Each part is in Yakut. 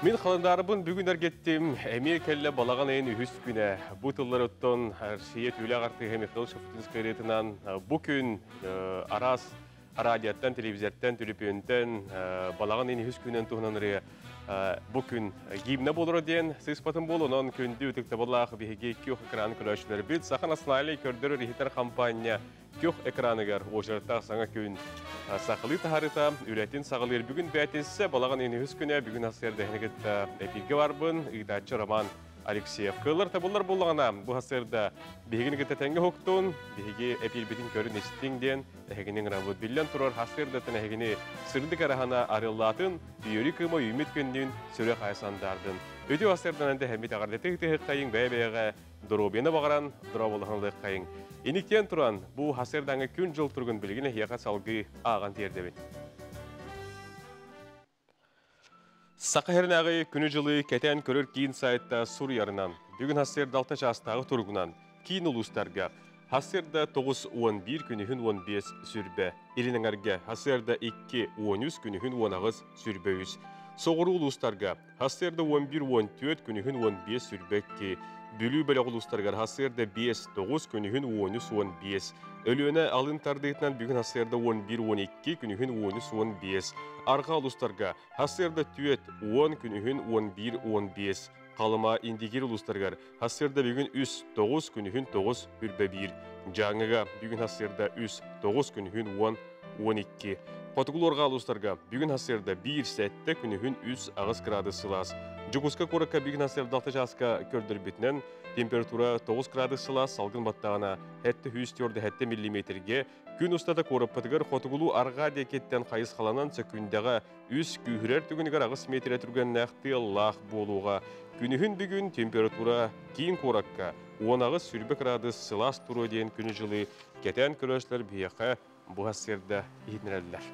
Мин халандаарбын бүгүн эргиттим, эмиэ кэллэ балаҕан ыйын үһүс күнэ. Бу тылларыттан Россия түүлээх артыыһа Михаил Шафутинскай ырыатынан бу күн араас радиоттан, телевизортан, түлүпүөнтэн балаҕан ыйын үһүс күнүн туһунан ырыа бу күн гимнэ буолар диэн сыыспатын буолунан күндү ытыктабыллаах биһиги күөх экран көрөөччүлэрбит Саха национальнай көрдөрөр иһитэр хампаанньа күөх экраныгар уочараттаах саҥа күн сахалыы таһаарыыта үлэтин саҕалыыр. Бүгүн бээтинсэ балаҕан ыйын үһүс күнэ, бүгүн сарсыарда кытта эпииргэ барбын, ыытааччы Роман Алексеев. Кыыллар табыллар буоллаҕына, бу сарсыарда биһигини кытта тэҥҥэ уһуктун, биһиги эпиирбитин көрүн истиҥ диэн эһигини ыҥырабыт. Биллэн турар, сарсыардаттан эһигини сырдык араһана арыаллаатын, үөрүү кыыма үүммүт күннүүн сүрэх айсандаардын. Үтүө сарсыарданан дэһэммит эҕэрдэтэ ыытыһыккайыҥ бэйэ-бэйэҕэ доруобуйаны баҕаран, дорооболоһон Иниктиэн туран, бу хасырдаҥы күн-дьыл туругун билигин эһиэхэ салгыы ааҕан тиэрдэбит. Саха сиринээҕи күнү-дьылы кэтээн көрөр киин сайтта суруйарынан, бүгүн хасырда 6 чаастааҕы туругунан киин улуустарга хасырда 9-11 күнүһүн 15 сүрбэ, илин эҥэргэ хасырда 2-13 күнүһүн 18 сүрбэ 3, соҕуруу улуустарга хасырда 11-14 күнүһүн 15 сүрбэ 2, Бүлүү бөлөх улуустарыгар хасырда 5-9 күнүһүн 13-15, Өлүөнэ алын тардыытынан бүгүн хасырда 11-12 күнүһүн 13-15, Арҕаа улуустарга хасырда 4-10 күнүһүн 11-15, Халыма Индигир улуустарыгар хасырда бүгүн 3-9 күнүһүн 9 үрбэ 1, Дьааҥыга бүгүн хасырда 3-9 күнүһүн 10-12, Хотугу арҕаа улуустарга бүгүн хасырда 1-7 күнүһүн 3-8 градус сылаас. Дьокуускай куоракка бүгүн хасырда 6 чааска көрдөрбүтүнэн температура 9 градус сылаас, салгын баттаҕына 704 миллиметрге. Күн устата куораппытыгар хотугулуу арҕаа диэкиттэн хайысхаланан сөкүндэҕэ 3 күүһүрэр түгэнигэр 8 метр түргэннээх тыаллаах буолуоҕа. Күнүһүн бүгүн температура киин куоракка 18 сүрбэ градус сылаас туруо диэн күнү-дьылы кэтээн көрөөччүлэр биһиэхэ бу сарсыарда иһитиннэрэллэр.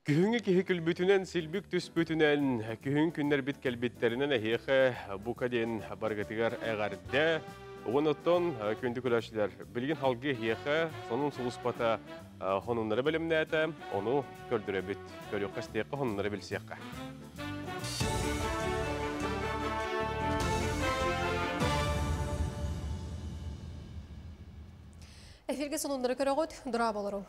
Күһүҥҥү киһи күлбүтүнэн, силбик түспүтүнэн, күһүн күннэрбит кэлбиттэринэн эһиэхэ бука диэн барыгытыгар эҕэрдэ. Онон күндү көрөөччүлэр, билигин халгы эһиэхэ сонун сулуспата хонуннары бэлэмнээтэ, ону көрдөрөбүт. Көрүөххэ истиэххэ, хонуннары билсиэххэ. Эфирге сонуннары көрөҕүт, дорооболоруҥ.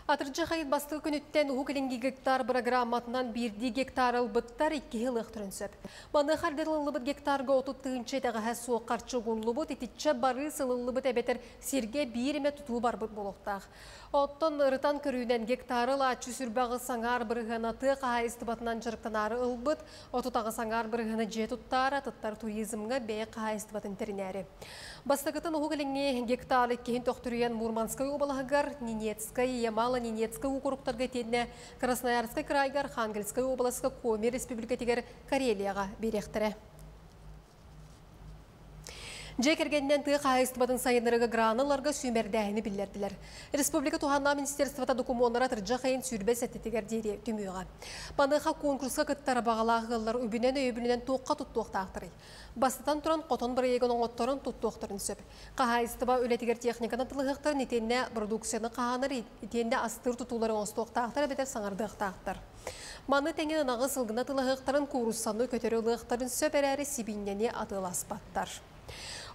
Атырдьах ыйын бастакы күнүттэн Уһук Илиҥҥи гектар бырагырааматынан биирдии гектар ылбыттар иккиһи ылыахтарын сөп. Маныаха эрдэ ылыллыбыт гектарга 30 тыһыынча итэҕэһэ суох харчы угуллубут, итиччэ барыыс ылыллыбыт эбэтэр сиргэ биир эмэ тутуу барбыт буолуохтаах. Оттон ырытан көрүүнэн гектары ылааччы 28 бырыһыана тыа хаһаайыстыбатынан дьарыктанаары ылбыт, 38 бырыһыана дьиэ туттаары, атыттар туризмҥа бэйэ хаһаайыстыбатын тэринээри. Бастакытын Уһук Илиҥҥи гектар иккиһин төхтүрүйэн Мурманскай уобалаһыгар, Ненецкай, Ямало-Ненецкай уокуруктарга итиэннэ Красноярскай кыраайга, Архангельскай уобаласка, Коми республикатыгар, Карелияҕа биэриэхтэрэ. Дьиэ кэргэнинэн тыа хаһаайыстыбатын сайыннарыыга граны ыларга сүүмэрдээһини биллэрдилэр. Республика туһааннаах министерствота докумуоннары атырдьах ыйын 27-тигэр диэри түмүөҕэ. Маныаха конкурска кыттар баҕалаах ыаллар үбүнэн өйөбүлүнэн туохха туттуохтаахтарый? Бастатан туран, хотон бырайыагын оҥотторон туттуохтарын сөп. Хаһаайыстыба үлэтигэр техниканы атыылаһыахтарын итиэннэ продукцияны хаһаанар итиэннэ астыыр тутуулары оҥостуохтаахтар эбэтэр саҥардыахтаахтар. Маны тэҥэ ынаҕы сылгыны атыылаһыахтарын, кууруссаны көтөрү ылыахтарын сөп эрээри сибиинньэни атыыласпаттар.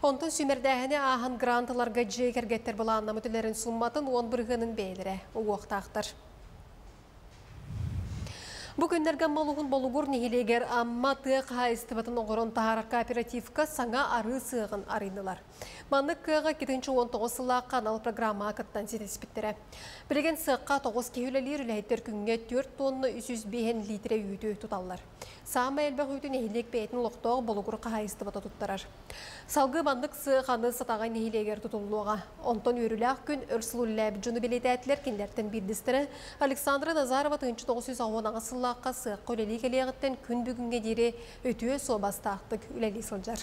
Онтон сүүмэрдээһини ааһан грант ыларга дьиэ кэргэттэр былааннаммыт үлэлэрин сумматын 10 бырыһыанын бэйэлэрэ угуохтаахтар. Бу күннэргэ Амма улууһун Болугур нэһилиэгэр Амма тыа хаһаайыстыбатын оҥорон таһаарар кооперативка саҥа арыы сыаҕын арыйдылар. Маннык кыаҕы 2019 сыллаахха анал программаҕа кыттан ситиспиттэрэ. Билигин сыахха 9 киһи үлэлиир, үлэһиттэр күҥҥэ 4 тонна 305 литрэ үүтү туталлар. Саамай элбэх үүтү нэһилиэк бэйэтин олохтоох Болугур хаһаайыстыбата туттарар. Салгыы маннык сыах аны Сатаҕай нэһилиэгэр тутуллуоҕа. Онтон үөрүүлээх күн өр сыл үлэлээбит дьону бэлиэтээтилэр, кинилэртэн биирдэстэрэ Александра Назарова 1998 сыллаахха сыахха үлэлии кэлиэҕиттэн күн бүгүҥҥэ диэри үтүө суобастаахтык үлэлии сылдьар.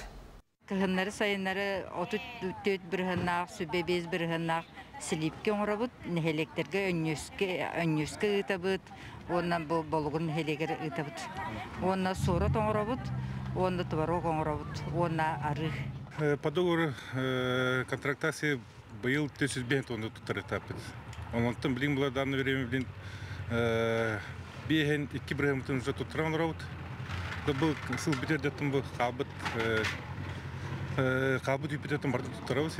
Кыһыннары сайыннары 34 бырыһыаннаах, 25 бырыһыаннаах сливки оҥоробут, нэһилиэктэргэ Өнньүөскэ, Өнньүөскэ ыытабыт, уонна бу Болугур нэһилиэгэр ыытабыт. Уонна суорат оҥоробут, уонна творог оҥоробут, уонна арыы. По договору контрактации быйыл 405 тонна туттарыахтаахпыт. Онтон билигин була данное время билин 52 бырыһыаммытын уже туттаран олоробут. Бу сыл бүтэр бу хаалбыт хаалбыт үппүтүттэн барытын туттарабыт.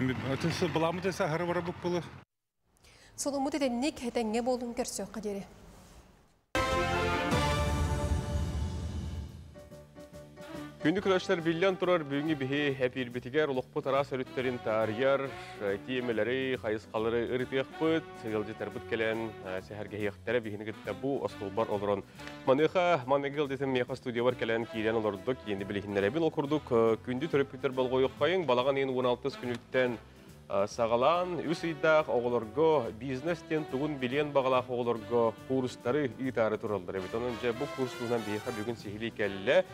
Былааммыт эсэ аһары барабыт буолу. Солуммут этэнник этэҥҥэ буолун көрсүөххэ диэри. Күндү көрөөччүлэр биллэн турар бүгүҥҥү биһи эпиирбитигэр олохпут араас өрүттэрин таарыйар тиэмэлэри, хайысхалары ырытыахпыт, ыалдьыттарбыт кэлэн сэһэргэһиэхтэрэ биһини кытта бу остуолбар олорон. Маныаха маныгы ыалдьытым миэхэ студиябар кэлэн киирэн олордо, киини билиһиннэрэбин. Ол курдук күндү төрөппүттэр болҕойуоххайыҥ, балаҕан ыйын 16 күнүттэн саҕалаан үс ыйдаах оҕолорго бизнес диэн тугун билиэн баҕалаах оҕолорго курстары ыытаары тураллар эбит. Онон дьэ бу курс туһунан биһиэхэ бүгүн сиһилии кэллэ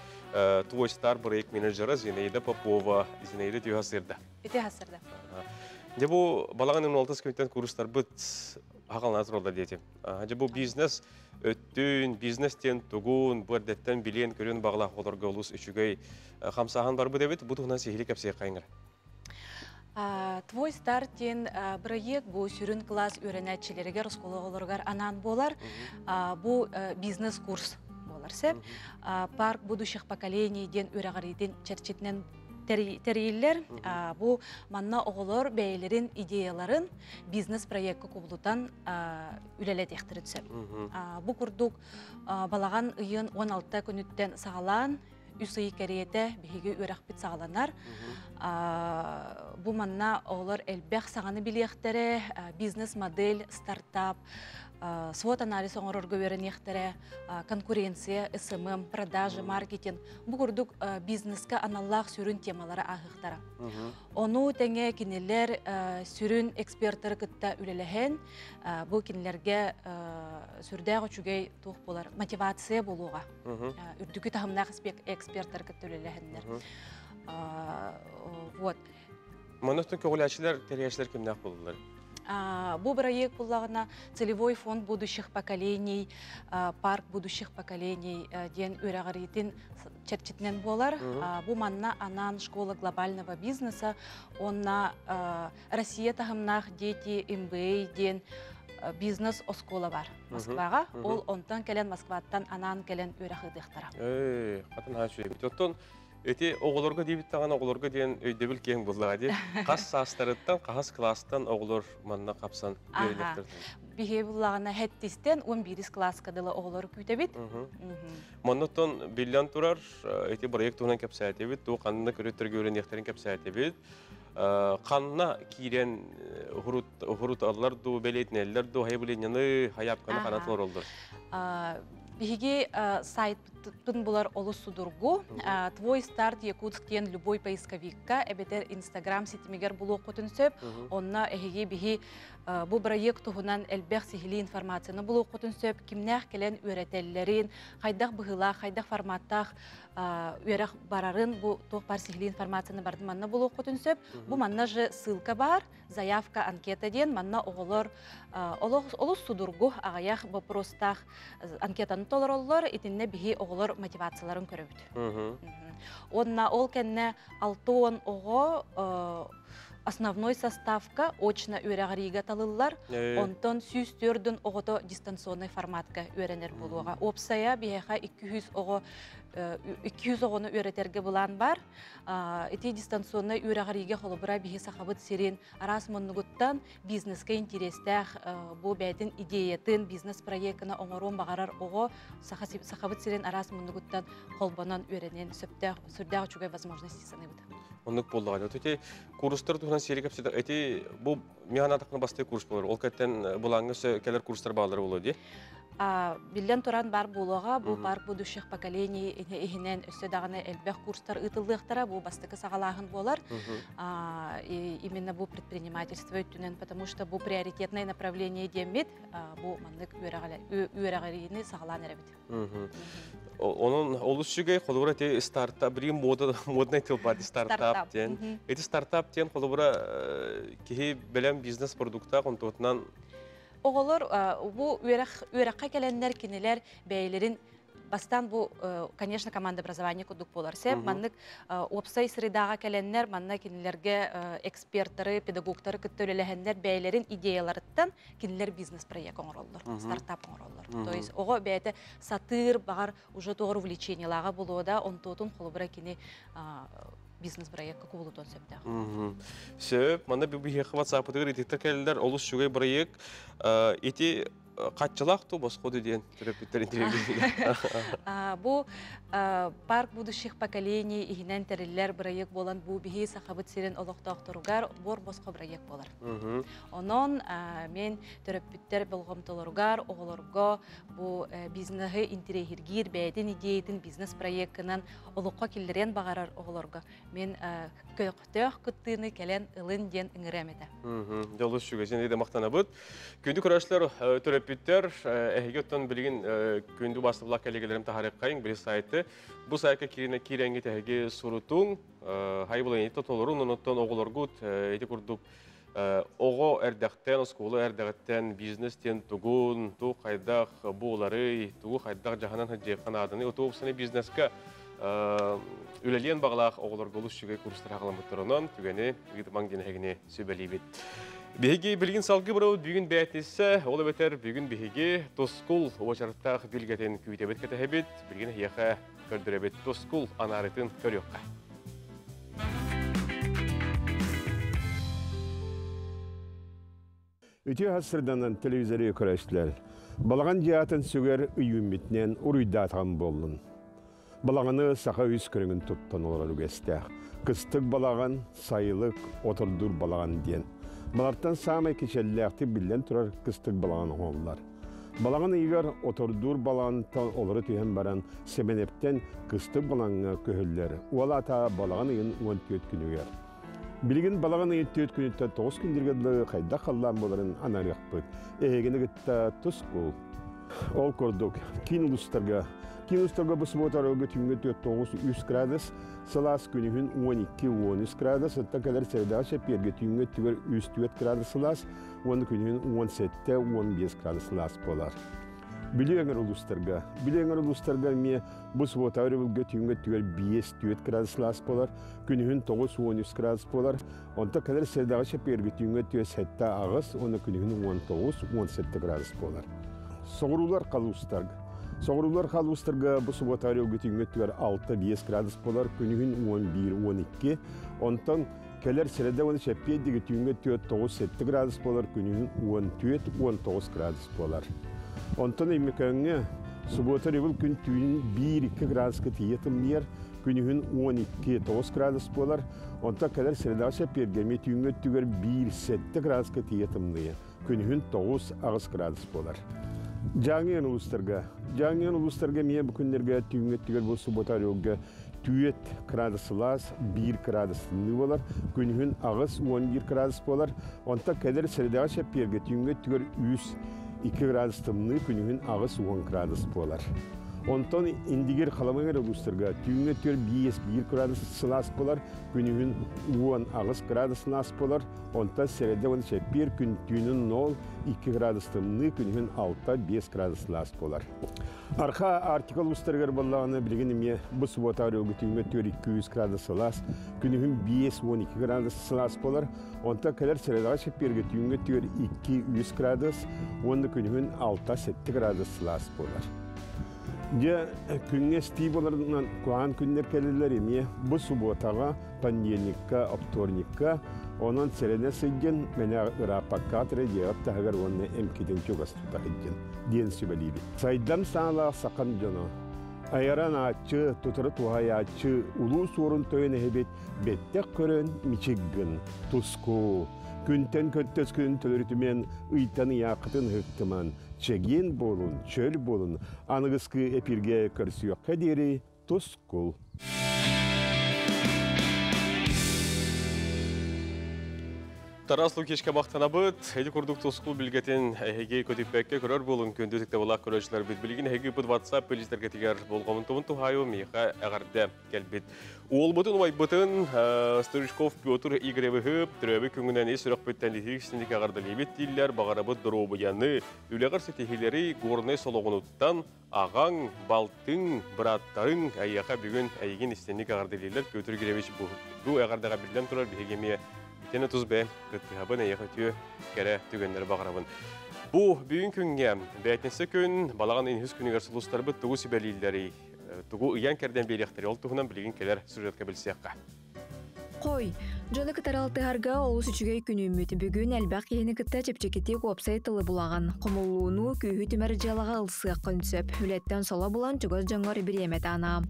Твой Стар проект менеджера Зинаида Попова. Зинаида үтүө сырда. Үтүө сырда. Дьэ бу балаҕан 16 күнтэн курстарбыт хаҕалана тураллар диэтим. Дьэ бу бизнес өттүн, бизнес диэн тугун, бу эрдэттэн билиэн көрүөн баҕалаах оҕолорго олус үчүгэй хамсааһын барбыт эбит. Бу туһунан сиһилии кэпсиэххэйиҥ. Твой старт диэн бырайыак бу сүрүн кылаас үөрэнээччилэригэр, оскуола оҕолоругар анаан буолар. Бу бизнес-курс буолар сөп. Парк будущих поколений диэн үөрэҕириитин чэрчитинэн тэрийиллэр. Бу манна оҕолор бэйэлэрин идеяларын бизнес-проекка кубулутан үлэлэтиэхтэрин сөп. Бу курдук балаҕан ыйын 16 күнүттэн саҕалаан үс ый кэриэтэ биһиги үөрэхпит саҕаланар. Бу манна оҕолор элбэх саҥаны билиэхтэрэ, бизнес-модель, стартап, SWOT-анализ оҥорорго үөрэниэхтэрэ, конкуренция, СММ, продажа, маркетинг. Бу курдук бизнеска аналлаах сүрүн темалары ааһыахтара. Ону тэҥэ кинилэр сүрүн эксперттары кытта үлэлэһэн, бу кинилэргэ сүрдээх үчүгэй туох буолар, мотивация буолуоҕа. Үрдүкү таһымнаах эксперттар кытта үлэлэһэннэр. Вот. Манна көҕүлээччилэр, тэрийээччилэр кимнээх буоллулар? Бу бырайыак буллаҕына целевой фонд будущих поколений, парк будущих поколений диэн үөрэҕириитин чэрчитинэн буолар. Бу манна анаан школа глобального бизнеса, онна Россия таһымнаах дети МБА диэн бизнес оскуола бар Москваҕа. Ол онтон кэлэн Москваттан анаан кэлэн үөрэх ыытыахтара. Хатын хаачы. Оттон эти оҕолорго диэбит даҕаны оҕолорго диэн өйдөбүл киэҥ буоллаҕа дии. Хас саастарыттан, хас кылаастан оҕолор манна хапсан үөрэнэхтэр. Биһиги буллаҕына хэттистэн 11 кылааска дылы оҕолору күүтэбит. Маннаттан биллэн турар, эти проект туһунан кэпсээтибит, туу ханна көрүттэргэ үөрэниэхтэрин кэпсээтибит. Ханна киирэн уһурут аллар дуу, бэлиэтинэллэр дуу, хайа хайапканы ханан толороллор? Биһиги сайтпытын булар олус судургу. Твой старт Якутск диэн любой поисковикка, эбэтэр Инстаграм ситимигэр булуоххутун сөп. Онно эһиги биһи бу проект туһунан элбэх сиһилии информацияны булуоххутун сөп. Кимнээх кэлэн үөрэтэллэрин, хайдах быһыылаах, хайдах форматтаах үөрэх барарын бу туох бар сиһилии информацияны бардын манна булуоххутун сөп. Бу манна же ссылка бар, заявка, анкета диэн манна оҕолор олус судургу аҕыйах вопростаах анкетаны толороллор, итиннэ биһи оҕолор мотивацияларын көрөбүт. Онна ол кэннэ 60 оҕо основной составка очно үөрэҕириигэ талыллар, онтон 104 оҕото дистанционный форматка үөрэнэр буолуоҕа. Уопсайа биһиэхэ 200 оҕо 200 оҕону үөрэтэргэ былаан бар. Ити дистанционный үөрэҕириигэ холобура биһи сахабыт сирин араас муннугуттан бизнеске интерестээх бу бэйтин идеятын бизнес проектына оҥоруон баҕарар оҕо сахабыт сирин араас муннугуттан холбонон үөрэнэн сөптөөх сүрдээх үчүгэй возможность саныыбыт. Оннук буоллаҕа. Эти курстар туһунан сиэри кэпсэтэр. Эти бу миһанатахна бастыы курс болар. Ол кэттен булаңҥа кэлэр курстар баалар болуо дии. Биллэн туран бар буолуоҕа, бу парк будущих поколений иһинэн өссө даҕаны элбэх курстар ыытыллыахтара, бу бастакы саҕалааһын буолар. Именно бу предпринимательство өттүнэн, потому что бу приоритетное направление диэммит, бу маннык үөрэҕириини саҕалаан эрэбит. Онон олус үчүгэй, холобура эти стартап, билигин мода, модный тыл бар стартап диэн. Эти стартап диэн холобура киһи бэлэм бизнес продукта онтуотунан Оҕолор бу үөрэх үөрэххэ кэлэннэр кинилэр бэйэлэрин Бастаан бу, конечно, команда образование курдук буолар сеп. Маннык уопсай средаҕа кэлэннэр, манна кинилэргэ эксперттары, педагогтары кытта үлэлэһэннэр бэйэлэрин идеяларыттан кинилэр бизнес-проект оҥороллор, стартап оҥороллор. То есть оҕо бэйэтэ сатыыр, баҕар уже туох увлечениелааҕа буолуо да, онтуотун холобура кини бизнес-проекка кубулутуон сөптөөх. Сөп, манна биһиэхэ WhatsApp-ытыгар итиктер кэллэр, олус үчүгэй проект. Ити хаччылаах ту босходу диэн төрөппүттэр интервью. Бу парк будущих поколений иһинэн тэриллэр бырайыак буолан бу биһи Сахабыт сирин олохтоохторугар буор босхо бырайыак буолар. Онон мен төрөппүттэр болҕомтолоругар оҕолорго бу бизнеһы интириэһиргиир бэйэтин идеятын бизнес-проеккынан олоххо киллэриэн баҕарар оҕолорго мен көхтөөх кыттыыны кэлэн ылын диэн ыҥырыам этэ. Дьолус үчүгэй син махтанабыт. Күндү көрөөччүлэр, төрөппүттэр, эһиги оттон билигин күндү бастыбылаах кэллигэлэрим таһаарыаххайыҥ били сайты. Бу сайтка кииринэ киирэҥҥит эһиги сурутуҥ, хайбылайын толорун, онуттан оҕолоргут ити курдук оҕо эрдэхтэн, оскуола эрдэҕиттэн бизнес диэн тугун, туу хайдах буоларый, тугу хайдах дьаһанан сылдьыахха нааданы, отуопсаны бизнеска үлэлиэн баҕалаах оҕолорго олус үчүгэй курстар хаҕаламмыттар түгэни ыытымаҥ диэн эһигини сүбэлиибит. Биһиги билигин салгыы барабыт бүгүн бээтиссэ, ол эбэтэр бүгүн биһиги Тускул уочараттаах билгэтин күүтэбит кэтэһэбит, билигин эһиэхэ көрдөрөбүт Тускул анаарытын көрүөххэ. Үтүө сырданан телевизоры көрөчүлэр. Балаҕан дьиатын сүгэр үйүммүтүнэн уруйдаатаҕым буоллун. Балаҕаны саха үс көрүҥүн туттан олорор үгэстээх. Кыстык балаҕан, сайылык, отордуур балаҕан диэн. Балартан саамай кичэллээхтик биллэн турар кыстык балаҕан оҥоһуллар. Балаҕан ыйыгар отордуур балаҕантан олоро түһэн баран Сэмэнэптэн кыстык балаҕаҥҥа көһөллөр. Уол аата балаҕан ыйын 14 күнүгэр. Билигин балаҕан ыйын 4 күнүттэн 9 күндүргэ дылы хайдах халлаан буоларын анарыахпыт. Эһигини кытта тускул. Ол курдук, киин улуустарга Киин улуустарга бу суббота арыгы түүҥҥэ 4-9 градус, сылаас күнүһүн 12-13 градус, оттон кэлэр средаҕа чэппиэргэ түүҥҥэ өттүгэр 3-4 градус сылаас, уонна күнүһүн 17-15 градус сылаас буолар. Бүлүү өҥөр улуустарга Бүлүү өҥөр улуустарга эмиэ бу суббота өрөбүлгэ түүҥҥэ өттүгэр 5-4 градус сылаас буолар, күнүһүн 9-13 градус буолар, онтон кэлэр средаҕа чэппиэргэ түүҥҥэ өттүгэр 7-8 уонна күнүһүн 19-17 градус буолар. Соҕуруулар халуустарга Соҕуруулар халуустарга бу суббота өрөбүлгэ түүҥҥэ өттүгэр 6-5 градус буолар, күнүһүн 11-12, онтон кэлэр среда уонна чэппиэр диэки түүҥҥэ 4-9-7 градус буолар, күнүһүн 14-19 градус буолар. Онтон Өймөкөөҥҥө субуота өрөбүл күн түүнүн 1-2 градуска тиийэ тымныйар, күнүһүн 12-9 градус буолар. Онтон кэлэр средаҕа чэппиэргэ эмиэ түүҥҥү өттүгэр 1-7 градуска тиийэ тымныйа, күнүһүн 9-8 градус буолар. Дьааҥыйан улуустарга Дьааҥыйан улуустарга эмиэ бу күннэргэ түүҥҥү өттүгэр бу субуота өрөбүлгэ түөрт градус сылаас, 1 градус тымныы буолар, күнүһүн 8-11 градус буолар. Онтон кэлэр средаҕа чэппиэргэ түүҥҥү өттүгэр 3-2 градус тымныы, күнүһүн 8-10 градус буолар. Онтон Индигир Халамыгар улуустарга түүҥҥү өттүгэр 5-1 градус сылаас буолар, күнүһүн 10-8 градус сылаас буолар. Онтон сэрэдэ уонна чэппиэр күн түүнүн 0-2 градус тымныы, күнүһүн 6-5 градус сылаас буолар. Арха Арктика улуустарыгар буоллаҕына билигин эмиэ бу субуота өрөбүл түүҥҥэ 4-200 градус сылаас, күнүһүн 5-12 градус сылаас буолар. Онтон кэлэр сэрэдэҕэ чэппиэргэ түүҥҥэ 4-2-3 градус уонна күнүһүн 6-7 градус сылаас буолар. Дьэ, күҥҥэ эстии буоларынан куһаҕан күннэр кэлэллэр эмиэ бу субуотаҕа, понедельникка, вторникка. Онон сэрэнэ сылдьын, мэнэ ырааппакка аатыры дьиэҕит таһыгар уонна эмкитин чугас тута сылдьын диэн сүбэлиибит. Сайдам саҥалаах сахам дьоно, айаран ааччы, тутары туһайааччы, улуу суорун тойон эһэбит бэттэх көрөн мичик гын, туску. Күнтэн көттөс күн төлөрүтүмэн, ыйтан ыйааххытын ыһыктыман, чэгиэн буолун, чөл буолун, аныгыскы эпиргэ көрсүөххэ диэри тускул. Тарас Лукичка махтанабыт. Эди курдук тускул билгетин эһиги көтүппэккэ көрөр буолун күндү тыктабылаах көрөөччүлэр бит. Билигин эһиги ыппыт WhatsApp пелистергетигэр болҕомтобун туһаайу миэхэ эҕэрдэ кэлбит. Уолбутун убайбытын Стручков Петр Игоревиһы төрөөбүт күҥүнэн ис сүрэхпиттэн итиик синик эҕэрдэлиибит дииллэр. Баҕарабыт доруобуйаны, үлэҕэр ситиһиилэри Горнай Солоҕунуттан аҕаҥ, балтыҥ, бырааттарыҥ эйиэхэ бүгүн эйигин истинник эҕэрдэлииллэр. Петр Игоревич бу эҕэрдэҕэ биллэн турар биһиги эмиэ итини тус бэйэм кыттыһабын, эйиэхэ үтүө кэрэ түгэннэри баҕарабын. Бу бүгүн күҥҥэ, бээтинсэ күн, балаҕан үһүс күнүгэр сулустарбыт тугу сүбэлииллэрий, тугу ыйан кэрдэн биэриэхтэрий, ол туһунан билигин кэлэр сюжетка билсиэххэ. Хой, дьону кытары алтыһарга олус үчүгэй күнүммүт. Бүгүн элбэх киһини кытта чэпчэкитик уопсай тылы булаҕын. Хомуллууну, күүһү түмэр дьыалаҕа ылсыаххын сөп. Үлэттэн соло булан чугас дьоҥҥор бириэмэтэ анаа.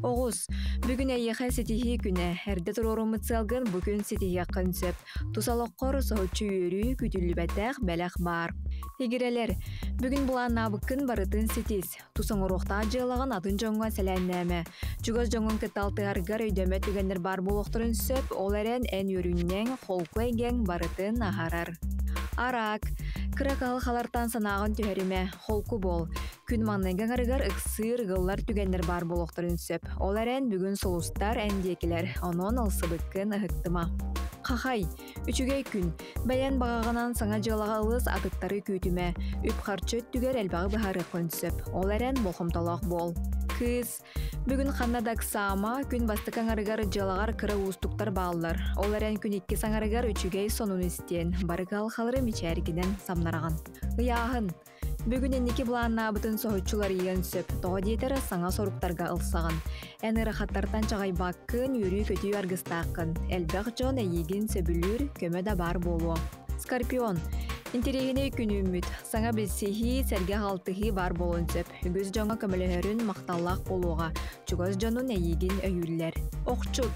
Оҕус, бүгүн эйиэхэ ситиһии күнэ. Эрдэ туруоруммут сыалгын бу күн ситиһиэххин сөп. Тус олоххор соһуччу үөрүү, күүтүллүбэтэх бэлэх баар. Игирэлэр, бүгүн былааннаабыккын барытын ситис. Тус оҥоруохтаах дьыалаҕын атын дьоҥҥо сэлээннээмэ. Чугас дьоҥҥун кытта алтыһаргар өйдөммөт түгэннэр баар буолуохтарын сөп, ол эрэн эн үөрүнньэҥ, холку эйгэҥ барытын аһарар. Араак. Кыра кыһалҕалартан санааҕын түһэримэ, холку буол. Күн маҥнайгы аҥарыгар ыксыыр, ыгыллар түгэннэр баар буолуохтарын сөп. Ол эрэн бүгүн сулустар эн диэкилэр, онон ылсыбыккын ыһыктыма. Хахай. Үчүгэй күн. Бэйэн баҕаҕынан саҥа дьыалаҕа ылыс, атыттары күүтүмэ. Үп-харчы өттүгэр элбэҕи быһаарыаххын сөп. Ол эрэн болҕомтолоох буол. Кыыс. Бүгүн ханна да ыксаама, күн бастакы аҥарыгар дьыалаҕар кыра уустуктар бааллар. Ол эрэн күн иккис аҥарыгар үчүгэй сонун истиэн, бары кыһалҕалары мичээргинэн самнараҕын. Ыйааһын. Бүгүн инники былааннаабытын соһуччу уларыйыан сөп, тоҕо диэтэр саҥа соруктарга ылсаҕын. Эн ыарахаттартан чаҕыйбаккын, үөрүү-көтүү аргыстааххын. Элбэх дьон эйиигин сөбүлүүр, көмө да баар буолуо. Скорпион. Интэриэһинэй күн үүммүт. Саҥа билсиһии, сэргэх алтыһыы баар буолуон сөп. Үгүс дьоҥҥо көмөлөһөрүн махталлаах буолуоҕа. Чугас дьонун эйиигин өйүүллэр. Охчут.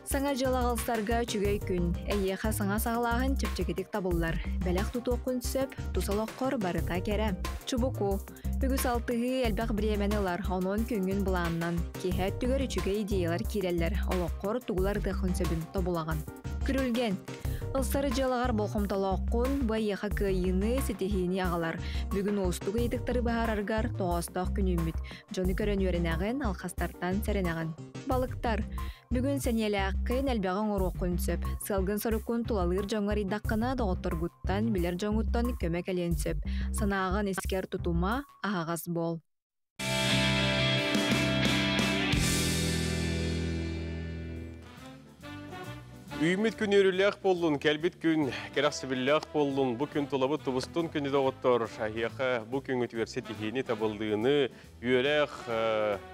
Саҥа дьыл аҕалсарга үчүгэй күн. Эйиэхэ саҥа саҕалааһын чэпчэкитик табыллар. Бэлэх тутуоххун сөп, тус олоххор барыта кэрэ. Чубуку. Үгүс алтыһыы элбэх бириэмэни ылар, онон күҥҥүн былааннан. Киэһэ өттүгэр үчүгэй идеялар киирэллэр, олоххор тугулар ытыаххын сөбүн тобулаҕын. Күрүлгэн. Ылсары дьыалаҕар болҕомтолооххун, бу эйиэхэ кыайыыны, ситиһиини аҕалар. Бүгүн уустук ыйытыктары быһаараргар тоҕоостоох күн үүммүт. Дьону көрөн үөрэнэҕин, алхастартан сэрэнэҕин. Балыктар. Бүгүн сэниэлээххин, элбэҕи оҥоруоххун сөп. Сыалгын-соруккун тулалыыр дьоҥҥо арыйдаххына, доҕотторгуттан, билэр дьоҥҥуттан көмө кэлиэн сөп. Санааҕын искэр тутума, аһаҕас буол. Үүммүт күн үөрүүлээх буоллун, кэлбит күн кэрэхсэбиллээх буоллун, бу күн тулабыт тубустун күнү доҕоттор, эһиэхэ бу күҥҥүтүгэр ситиһиини, табыллыыны, Үөрэх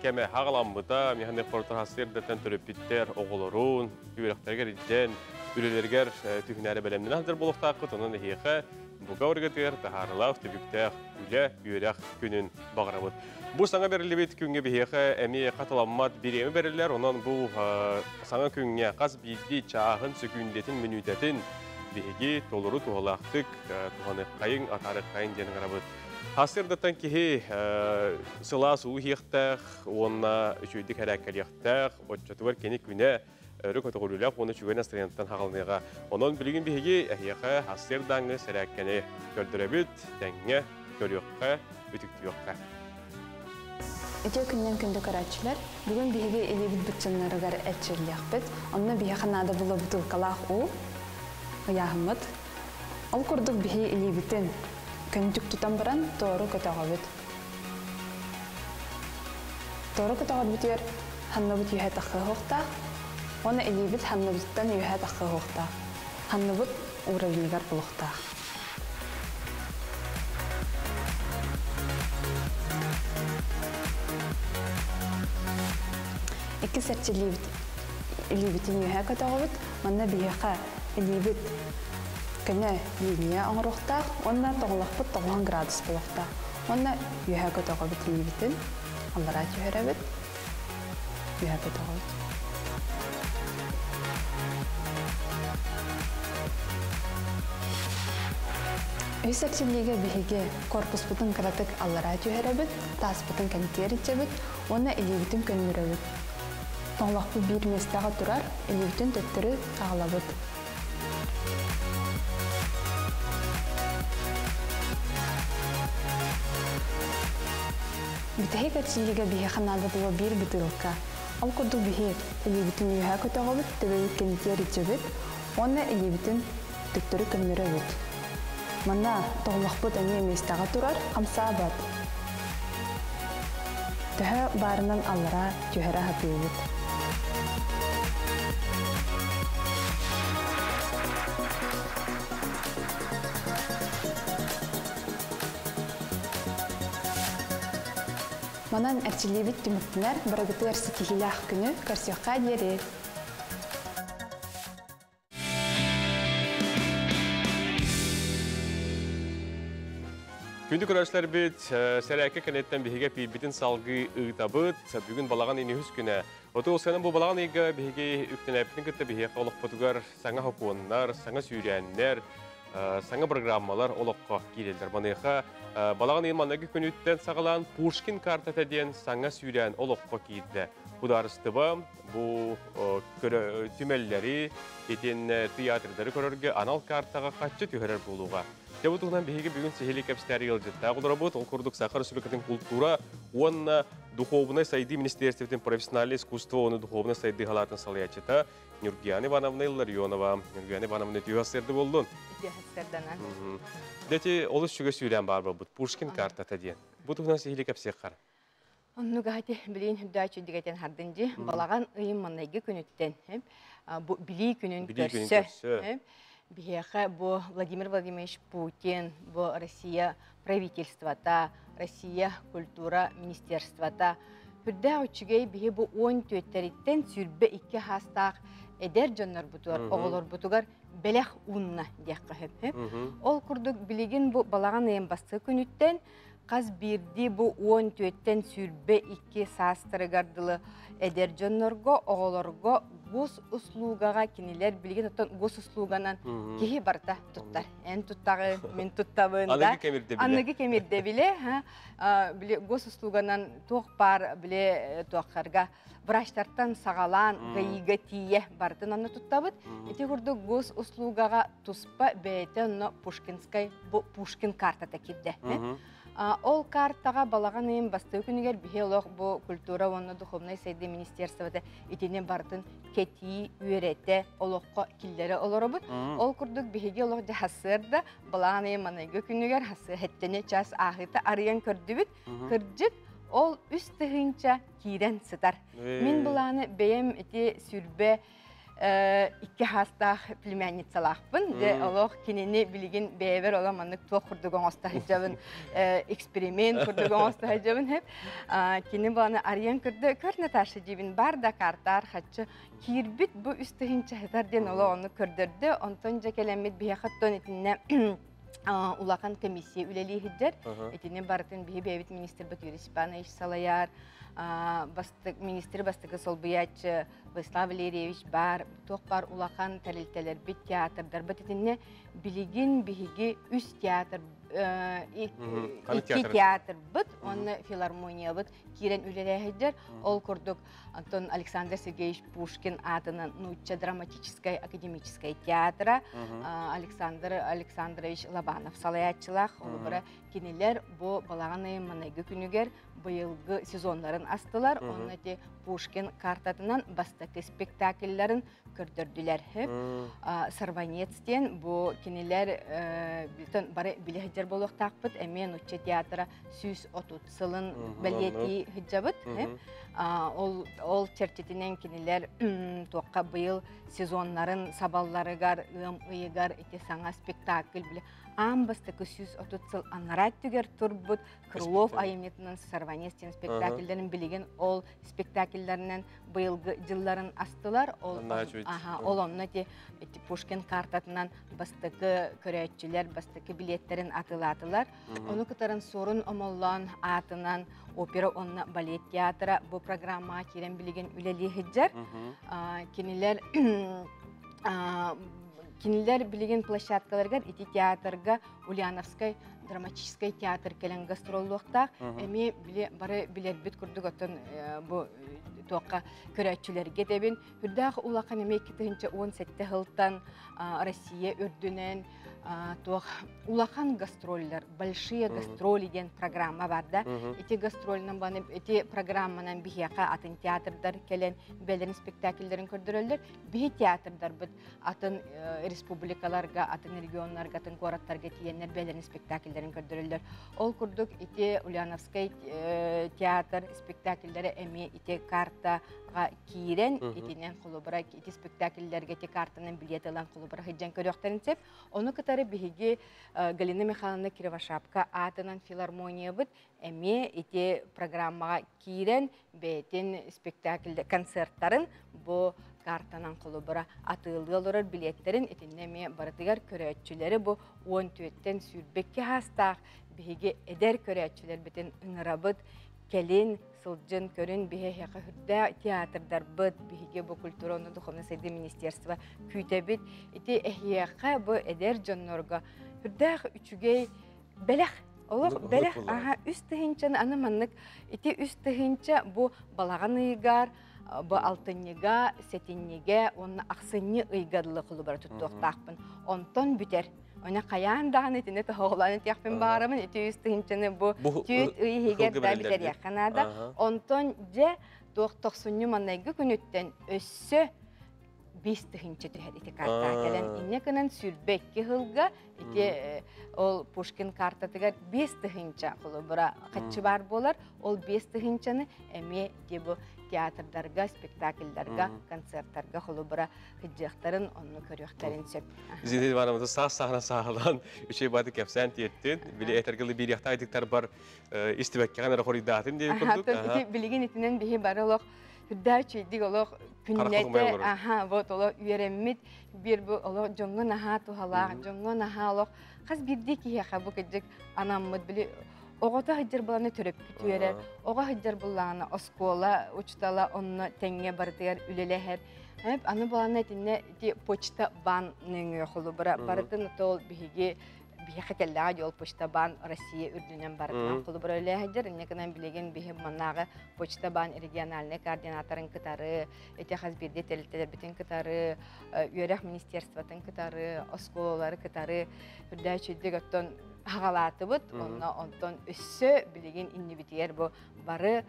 кэмэ хаҕаламмыта, механик хастырдаттан төрөппүттэр оҕолорун үөрэхтэригэр илдьэн, үлэлэригэр түһүнээри бэлэмнэнэ сылдьар буолуохтааххыт. Онон эһиэхэ бука барыгытыгар таһаарыылаах, түбүктээх үлэ, үөрэх күнүн баҕарабыт. Бу саҥа бэриллибит күҥҥэ биһиэхэ эмиэ хатыламмат бириэмэ бэриллэр. Онон бу саҥа күҥҥэ хас биирдии чааһын, сөкүүндэтин, мүнүүтэтин биһиги толору туһалаахтык туһаныаххайыҥ, атаарыаххайыҥ диэн ыҥырабыт. Сарсыардаттан киһи сылаас уу иһиэхтээх уонна үчүгэйдик эрээккэлиэхтээх, оччотугар кини күнэ өрө көтөҕүлүүлээх уонна үчүгэй настроениеттан хаҕылыныаҕа. Онон билигин биһиги эһиэхэ сарсыардааҥҥы сэрээккэни көрдөрөбүт, тэҥҥэ көрүөххэ, үтүктүөххэ. Үтүө күнүнэн күндү көрөөччүлэр! Бүгүн биһиги илиибит быччыҥнарыгар эрчиллиэхпит. Онно биһиэхэ наада буолар бутылкалаах уу, ыйааһыммыт. Ол курдук биһи илиибитин көнтүк тутан баран туору көтөҕөбүт. Туору көтөҕөрбүтүгэр ханныбыт үөһэ тахсыһыахтаах уонна илиибит ханныбытыттан үөһэ тахсыһыахтаах. Ханныбыт уровеньыгар булуохтаах. Иккис эрчиллиибит илиибитин үөһэ көтөҕөбүт. Манна биһиэхэ илиибит көнө линия оҥоруохтаах уонна тоҕолохпут 90 градус буолуохтаах. Уонна үөһэ көтөҕөбүт илиибитин, аллараа түһэрэбит, үөһэ көтөҕөбүт. Үс эрчиллиигэ биһиги корпуспутун кыратык аллараа түһэрэбит, тааспытын кэнтиэр иччэбит уонна илиибитин көннөрөбүт. Тоҥолохпут биир миэстэҕэ турар, илиибитин төттөрү аҕалабыт. Бүтэһик эрчиллиигэ биһиэхэ наада буолуо биир бытыылка. Ол курдук биһи илиибитин үөһэ көтөҕөбүт, төбөбүт кэннитигэр илдьэбит уонна илиибитин төттөрү көннөрөбүт. Манна тоҕолохпут эмиэ миэстэҕэ турар, хамсаабат. Төһө баарынан аллара түһэрэ сатыыбыт. Манан эрчиллиибит түмүктэнэр, барыгытыгар ситиһиилээх күнү көрсүөххэ диэри! Күндү көрөөччүлэрбит, сэрээккэ кэнниттэн биһиги эпиирбитин салгыы ыытабыт. Бүгүн балаҕан ыйын үһүс күнэ. Оту сыанан бу балаҕан ыйга биһиги үктэнээппитин кытта биһиэхэ олохпутугар саҥа сокуоннар, саҥа сүүрээннэр, саҥа программалар олоххо киирэллэр. Маныаха балаҕан ыйын маҥнайгы күнүттэн саҕалаан Пушкин картата диэн саҥа сүүрээн олоххо киирдэ. Судаарыстыба бу түмэллэри, итиэннэ тыйаатырдары көрөргө анал картаҕа хаччы түһэрэр буолуоҕа. Дьэ бу туһунан биһиги бүгүн сиһилии кэпсэтээри ыалдьыттаах олоробут. Ол курдук Саха Республикатын култуура уонна духуобунай сайдыы министиэристибэтин профессиональное искусство уонна духуобунай сайдыы халаатын салайааччыта Нюргияна Ивановна Илларионова. Нюргияна Ивановна үтүө сырды боллун. Үтүө сырданан. Дети олус сүгэ сүүрэн баар болбут Пушкин картата диэн. Бу туһунан сиһилии кэпсиэххэр. Оннугаати билигин үрдээччи дигэтин хардынжи балаҕан ыйын маннайгы күнүттэн бу билии күнүн көрсө биһиэхэ бу Владимир Владимирович Путин бу Россия правительствота Россия культура министерствота үрдээх үчүгэй биһи бу 14-тэриттэн 22 хаастаах эдэр дьоннорбутугар оҕолорбутугар бэлэх уунна диэххэ сөп. Ол курдук билигин бу балаҕан ыйын бастакы күнүттэн хас биирдии бу 14-тэн 22 саастарыгар дылы эдэр дьоннорго, оҕолорго госуслугаҕа кинилэр билигин оттон госуслуганан киһи барыта туттар. Эн туттаҕын, мин туттабын да. Аныгы кэмирдэбилэ. Аныгы кэмирдэбилэ, били госуслуганан туох баар били туоххарга врачтартан саҕалаан ГАИга тиийэ барытын онно туттабыт. Ити курдук госуслугаҕа туспа бэйэтэ онно Пушкинскай бу Пушкин картата киирдэ. Ол картаҕа балаҕан ыйын бастакы күнүгэр биһи олох бу культура уонна духовнай сайдыы министерствота итини барытын кэтии, үөрэтэ, олоххо киллэрэ олоробут. Ол курдук биһиги олох дьаһасыар да балаҕан ыйын манайгы күнүгэр хэттени час ааһыыта арыйан көрдүбүт. Кырдьык, ол 3 тыһыынча киирэн сытар. Мин былааны бэйэм ити сүрбэ икки хаастаах племянницалаахпын. Дьэ, олох кинини билигин бэйэбэр олох маннык туох курдук оҥосто сылдьабын, эксперимент курдук оҥосто сылдьабын хэп. Кини бааны арыйан көрдө, көр Наташа диибин бар да картаар хаччы киирбит бу 3 тыһыынча сытар диэн олох ону көрдөрдө. Онтон дьэ кэлэммит биһиэхэ итиннэ улахан комиссия үлэлии сылдьар. Итини барытын биһи бэйэбит министрбит Юрий Степанович салайар, бастык министр бастакы солбуйааччы Владислав Валерьевич бар, туох бар улахан тэрилтэлэрбит, театрдарбыт итиннэ билигин биһиги үс театр, икки театрбыт, онно филармониябыт киирэн үлэлээһиддер. Ол курдук Антон Александр Сергеевич Пушкин аатынан Нуучча драматическай академическай театра Александр Александрович Лобанов салайааччылаах. Олубара кинилер бу балаҕан ыйын маҥнайгы күнүгэр быйылгы сезоннарын астылар. Онно ити Пушкин картатынан бастакы спектакльларын көрдөрдүлэр. Сорванец диэн бу кинилэр бары билэ сылдьар буолуохтаахпыт. Эмиэ Нуучча театра 130 сылын бэлиэтии сылдьабыт. Ол чэрчитинэн кинилэр туохха быйыл сезоннарын сабалларыгар, ыам ыйыгар ити саҥа спектакль биле аан бастакы 130 сыл анараа түгэр турбут Крылов айымньытынан Сорванец диэн спектакльлэрин билигин ол спектакльлэринэн быйылгы дьылларын астылар. Ол ол онно ити Пушкин картатынан бастакы көрөөччүлэр бастакы билеттерин атылаатылар. Ону кытарын Суорун Омоллоон аатынан опера уонна балет театра бу программаҕа киирэн билигин үлэлии сылдьар. Кинилэр билигин площадкаларыгар ити театрга Ульяновскай драматическай театр кэлэн гастроллуохтаах. Эмиэ бары билэрбит курдук оттон бу туохха көрөөччүлэргэ дебин. Үрдээх улахан эмиэ 2017 сылтан Россия үрдүнэн Туох улахан гастроллар, большие гастроли диэн программа бар да. Ити гастрольнан баны ити программанан биһиэхэ атын театрдар кэлэн бэлэрин спектакльлэрин көрдөрөллөр. Биһи театрдарбыт атын республикаларга, атын регионнарга, атын куораттарга тиийэннэр бэлэрин спектакльлэрин көрдөрөллөр. Ол курдук ити Ульяновскай театр спектакльлэрэ эмиэ ити картаҕа киирэн, итинэн холобура ити спектакльлэргэ ити картанан билет ылан холобура сылдьан көрүөхтэрин сөп. Ону кытары биһиги Галина Михайловна Кривошапка аатынан филармониябыт эмиэ ити программаҕа киирэн бэйэтин спектакль концерттарын бу картанан холобура атыылыы олорор билиэттэрин итиннэ эмиэ барытыгар көрөөччүлэри бу 14-тэн 22 хаастаах биһиги эдэр көрөөччүлэрбитин ыҥырабыт. Кэлин сылдьын көрүн, биһиэхэ үрдээх театрдарбыт, биһиги бу культура уонна духовнай сайдыы министерство күүтэбит. Ити эһиэхэ бу эдэр дьоннорго үрдээх үчүгэй бэлэх. Олох бэлэх, аха, 3000-ны аны маннык ити 3000 бу балаҕан ыйыгар, бу алтынньыга, сэтинньигэ уонна ахсынньы ыйга дылы холубара туттуохтаахпын. Онтон бүтэр. Оны хайаан даҕаны итини тоһоҕолоон этиэхпин баҕарабын. Ити 3000-ны бу 4 ый иһигэр да бүтэриэххэ наада. Онтон дьэ туох тохсунньу маннайгы күнүттэн өссө 5000 түһэр ити картаҕа кэлэн. Инньэ гынан 22 сылга ити ол Пушкин картатыгар 5000 холобура хаччы баар буолар. Ол 5000-ны эмиэ ити бу театрдарга, спектакльдарга, концерттарга холобура сылдьыахтарын, онну көрүөхтэрин сөп. Зинаида Ивановна саас саҕана сааһылаан үчүгэй бааты кэпсээн тиэртин, били этэргылы биириэхтээх айтыктар бар истибэккэҕин эрэ хоруйдаатын диэн курдук. Ити билигин итинэн биһи бары олох үрдээх үчүйдик олох күннэтэ, аха, вот олох үөрэммит бир бу олох дьоҥҥо наһаа туһалаах, дьоҥҥо наһаа олох хас биирдии киһиэхэ бу кырдьык анаммыт били оҕото сылдьар буланы төрөппүт үөрэр, оҕо сылдьар буллаҕына оскуола учутала онно тэҥҥэ барытыгар үлэлэһэр. Аны булана итиннэ ити почта бан нөҥүө холобура барытын ол биһиги биһиэхэ кэллэҕэ дьол почта бан Россия үрдүнэн барытынан холобура үлэлэһэр. Инньэ гынан билигин биһи маннааҕы почта бан региональнай координаторын кытары, ити хас биирдии тэрилтэлэрбитин кытары, үөрэх министерствотын кытары, оскуолалары кытары үрдээчүйдик оттон хаҕалаатыбыт. Онно онтон өссө билигин иннибитигэр бу бары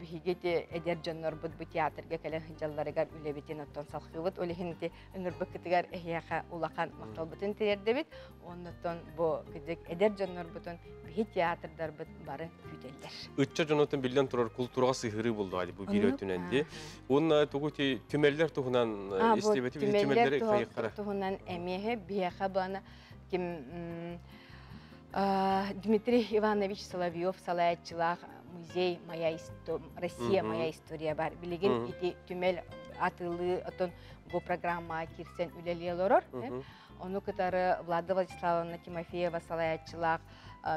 биһиги ити эдэр дьоннорбут бу театрга кэлэн сылдьалларыгар үлэбитин оттон салхыыбыт. Ол иһин ити ыҥырбыккытыгар эһиэхэ улахан махталбытын тириэрдэбит. Оннуттан бу кырдьык эдэр дьоннорбутун биһи театрдарбыт бары күүтэллэр. Ычча дьонуттан биллэн турар култуураҕа сыһыарыы булду бу биир өттүнэн дии. Уонна тугу ти түмэллэр туһунан истибэти түмэллэр туһунан эмиэһэ биһиэхэ бана ким Дмитрий Иванович Соловьев салайааччылаах музей моя Россия моя история бар. Билигин ити түмэл атылыы отон бу программаҕа киирсэн үлэлии олорор. Ону кытары Влада Владиславовна Тимофеева салайааччылаах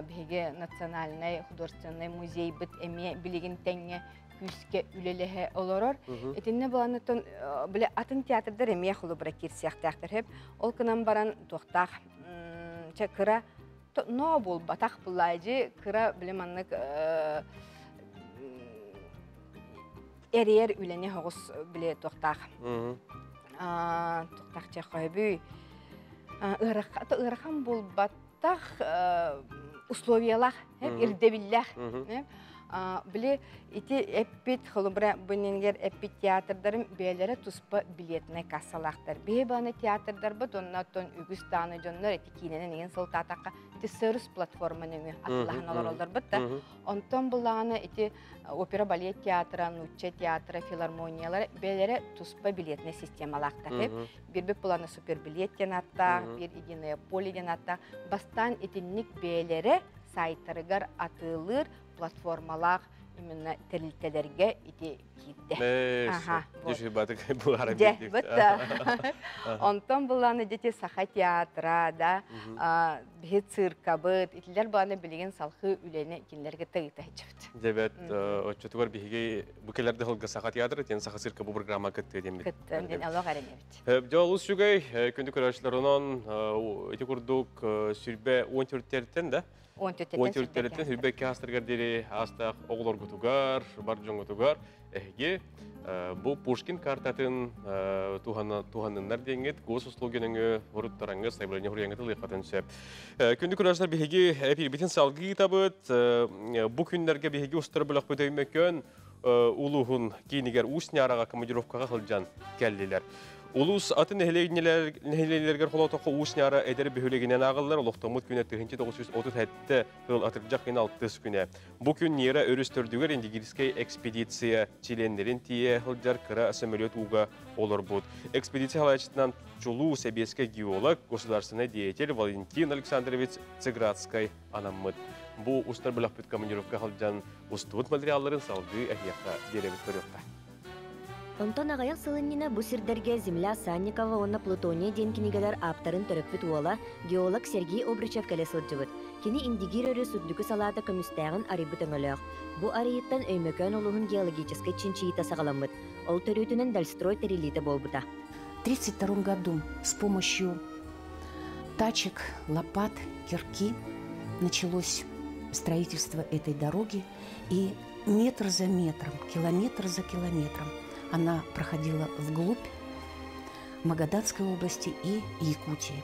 биһиги национальнай художественнай музейбыт эмиэ билигин тэҥҥэ күүскэ үлэлэһэ олорор. Итиннэ буланытын биле атын театрдар эмиэ холобура киирсиэхтээхтэр. Ол кынан баран туохтаах чэ кыра но буолбатах буллаажы кыра биле маннык эрийэр үлэни хоҕус биле туохтаах туохтаах чэ хойбүй ыарахан буолбатах условиялаах ирдэбиллээх. Били ити эппит холобура бу эппит театрдарым бэйэлэрэ туспа билетнай кассалаахтар. Биһи бааны театрдарбыт оннотон үгүс дааны дьоннор эти киинэнэн иген сылтаатахха ити платформа нөҥү атылаһан олороллорбут да. Онтон буллаҕына ити опера балет театра, нуучча театра, филармониялар бэйэлэрэ туспа билетнай системалаахтар. Бирбит буланы супербилет диэн аттаах, бир единое поле диэн аттаах. Бастаан итинник бэйэлэрэ сайттарыгар атыылыыр платформалаах именно тэрилтэлэргэ ити киирдэ. Аха. Онтон буланы дети Саха театра да, биһи циркабыт, итилер буланы билигин салхы үлэни кинилерге тыгыта хычыбыт. Дебет, отчетугар биһиги бу келерде хылга Саха театра, тен Саха цирка бу программа кытты дем. Кытты, ден алог аренебит. Жол усугай күндү көрөчлөр онон ити курдук сүрбе 14 терттен да. 14-тэн 22 астарыгар диэри аастаах оҕолоргутугар, бар дьоҥҥутугар эһиги бу Пушкин картатын туһаныннар диэҥҥит госуслуги нөҥүө уруттараңҥыт, сайбыланньа хуруйаҥҥыт ылыаххытын сөп. Күндү көрөөччүлэр, биһиги эпиирбитин салгыы ыытабыт. Бу күннэргэ биһиги устар бөлөхпүт Өймөкөөн улууһун киинигэр Уус Ньаараҕа командировкаҕа сылдьан кэллилэр. Улуус атын нэһилиэнньэлэригэр холоотоххо Уус Ньаара эдэр бөһүөлэгинэн ааҕыллар. Олохтоммут күнэ 1937 сыл атырдьах ыйын алтыс күнэ. Бу күн Нера өрүс төрдүгэр Индигирскэй экспедиция чилиэннэрин тиийэ сылдьар кыра сөмөлүөт ууга олорбут. Экспедиция салайааччытынан чулуу сэбиэскэй геолог, государственный деятель Валентин Александрович Цеградскай анаммыт. Бу устар бөлөхпүт командировка сылдьан устубут материалларын салгыы эһиэхэ биэрэбит көрүөххэ. Онтон аҕыйах сыл иннинэ бу сирдэргэ Земля Санникова уонна Плутония диэн кинигэлэр ааптарын төрөппүт уола, геолог Сергей Обручев кэлэ сылдьыбыт. Кини Индигир өрүс үрдүкү салаата көмүстээҕин арыйбыт өҥөлөөх. Бу арыйыттан Өймөкөөн улууһун геологическай чинчийиитэ саҕаламмыт. Ол төрүөтүнэн Дальстрой тэриллиитэ буолбута. В 1932 году с помощью тачек, лопат, кирки началось строительство этой дороги, и метр за метром, километр за километром она проходила вглубь Магаданской области и Якутии.